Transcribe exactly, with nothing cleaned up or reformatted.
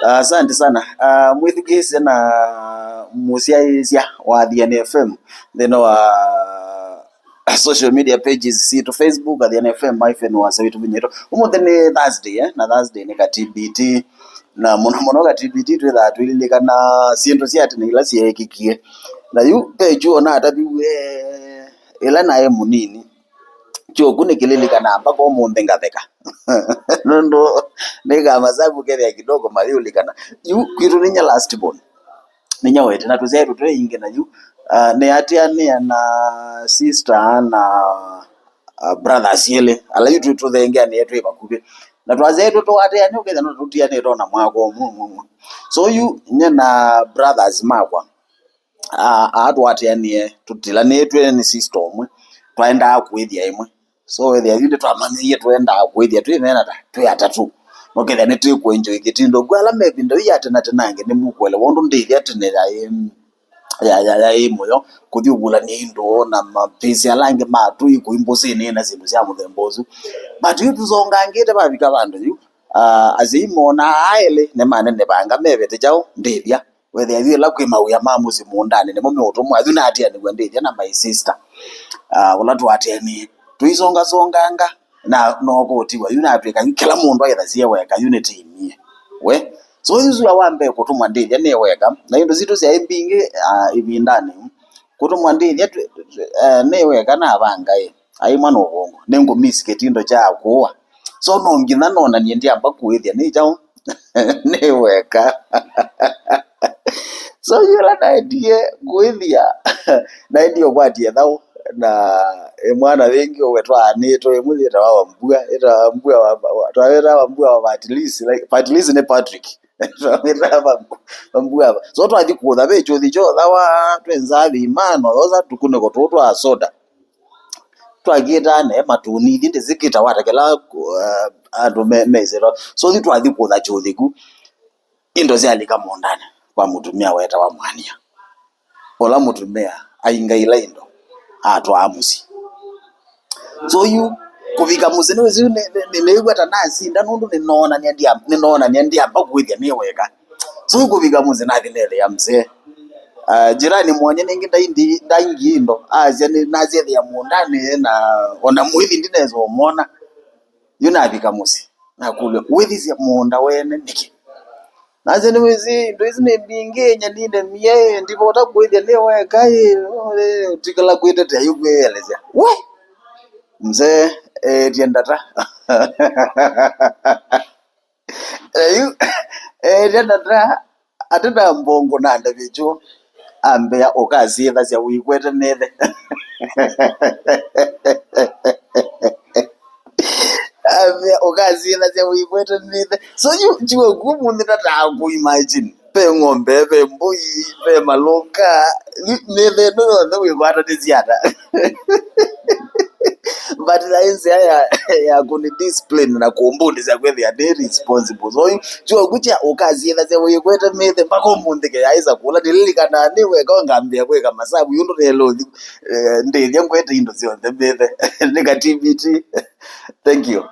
Asante sana. Ah, mwĩthukĩĩsye na mũsyaĩĩsya wa Athiani F M nthĩnĩ wa social media pages sitũ, Facebook, Athiani F M hyphen Wasya Witũ Vinya Witũ. Ũmũnthĩ nĩ Thursday, eh? Na Thursday nĩ ka T B T. Na mũno mũno ka T B T twĩthaa twĩlilikana syĩndũ sya tene ila syeekĩkie. Na yu ve kyuo nataviw'e ĩla naĩ mũnini. Kyuo kĩu nĩkĩlilikanaa mpaka ũmũnthĩ ngatheka. Nũndũ nĩkaa masavu kethĩa kidogo mayũlikana. Yu kwitũ nĩnya last born. Nĩnya wete na tũsyaĩtwe twĩ aingĩ na yu, ah, nĩatĩanĩe na sister na, ah, brothers elĩ, ala yu twĩ tũthengeanĩe twĩ vakuvĩ. Na twasyaĩtwe tũatĩanĩe ũkethĩa no tũtianĩte ona mwaka ũmwe ũmwe ũmwe. So yu nyie na brothers makwa, ah, aa tũatĩanĩe tũtilanĩtw'e nĩ sister ũmwe, twaendaa kũĩthya ĩmwe. So wĩthĩa yu nĩtwamanyĩie twendaa kũĩthya twĩ mena ta twĩ atatũ. Nũkethĩa nĩtwĩkũenjoy kĩtindo. Kwĩ ala me ĩvinda yu ya tene tene angĩ nĩmũkũelewa ũndũ ndĩthya tene yaĩ, ya, ya, yaĩ mũyo, kũthi ũvulany'a indo na mapĩsĩ ala angĩ ma tũi kũi mbũsĩnĩ na syĩndũ sya mũthemba ũsu. But yu tũsongangĩte vavika vandũ yu, ah, asyai moona aa elĩ nĩmanenevanga mevete kyaũ ndĩthya. Wethĩa yu ĩla kwĩ mawĩa ma mũsyĩ mũũndanĩ, nĩmo meũtũmwa. Yu naatĩanĩw'a ndĩthya na my sister, ah, ũla twaatĩanĩe. Tũisongasonganga, na nooka ũtiwa yu natwĩka yu kĩla mũndũ aĩthasye weka, yu nĩtĩimie. We, so yu sua wa mbee kũtũmwa ndĩthya nĩ weka, na indo sitũ syaĩ mbingĩ, ah, ĩvindanĩ. Kũtũmwa ndĩthya twĩ, twĩ, eh, nĩ weka navanga ĩ, aimwa nĩ ũvũngũ. Nĩngũmiss kĩtindo kya kũũa. So no nginya nonanie ndiamba kũĩthya nĩ kyaũ? Nĩ weka. So yĩla naendie kũĩthya, naendie ũkwatie thaũ na ĩ mwana wĩngĩ ũwe twaanĩtwe, ĩmwe yĩtawa Wambua, yĩtawa Wambua wa, wa, twawĩtawa Wambua wa Patilisi, like, Patilisi nĩ Patrick. Twawĩtawa Wambu-, Wambua wa. So twathi kũtha, ve kyũthi kyothawa, twenza thima, noyosa tũkunĩko tũũ twa soda. Twakĩtaa ne matũni, ithi ndĩsikĩtawa ta kĩla, uh, andũ me-, mesĩtwa. So thi twathi kũtha kyũthi ku, indo syalika mũũndanĩ kwa mũtumĩa wetawa Mwania. Ũla mũtumĩa aingaĩla indo, atwaa mũsyĩ. So yu, kũvika mũsyĩ nĩwĩsĩ yu nĩ-, nĩ-, nĩ-, nĩĩw'a ta nasinda nũndũ nĩnoonany'a ndia-, nĩnoonany'a ndiamba kũĩthya nĩ weka. So yu kũvika mũsyĩ nathi neethĩa mzee. Ah, jirani mwanya nĩngĩ ndaindi-, ndaingie indo, asya nĩ-, nasyethĩa mũũndanĩ na ona mũĩthi ndinesa ũmwona. Yu navika mũsyĩ, nakũlw'a, "Wĩthisye mũũnda wene nĩkĩ?" Nasya, "Nĩwĩsĩ, indo isu nĩ mbingĩ, nyanine mie, ndivota kũĩthya nĩ weka, ĩ, tikala kwĩtetea yu kwĩelesya." We! Mzee eetye ndata. Yu eetye ndata, ate na mbongo na ndavĩkyo, ambĩa, "Ũkasyĩthasya ũikwete nĩthe." Ambĩa, "Ũkasyĩthasya ũikwete nĩthe." So yu, kyuo ku mũnthĩ ndataa kũ imagine. Ve ng'ombe, ve mbũi, ve malũka. Nĩ, nĩthe ĩno yonthe wĩkwata nĩ syana. But naĩ nzĩa ya, ya kũni discipline na kũmbundĩsya kwĩthĩa nĩ responsible. So yu, kyuo ku kya ũkasyĩthasya ũikwete mĩthe, mpaka ũmũnthĩ kĩyaĩsa kũla, nĩlilikanaa nĩ weka ngambĩa kwĩka masavu, yu ndũnelũthi, eh, ndĩthya ngwete indo syonthe mĩthe. Nĩ ka T B T. Thank you.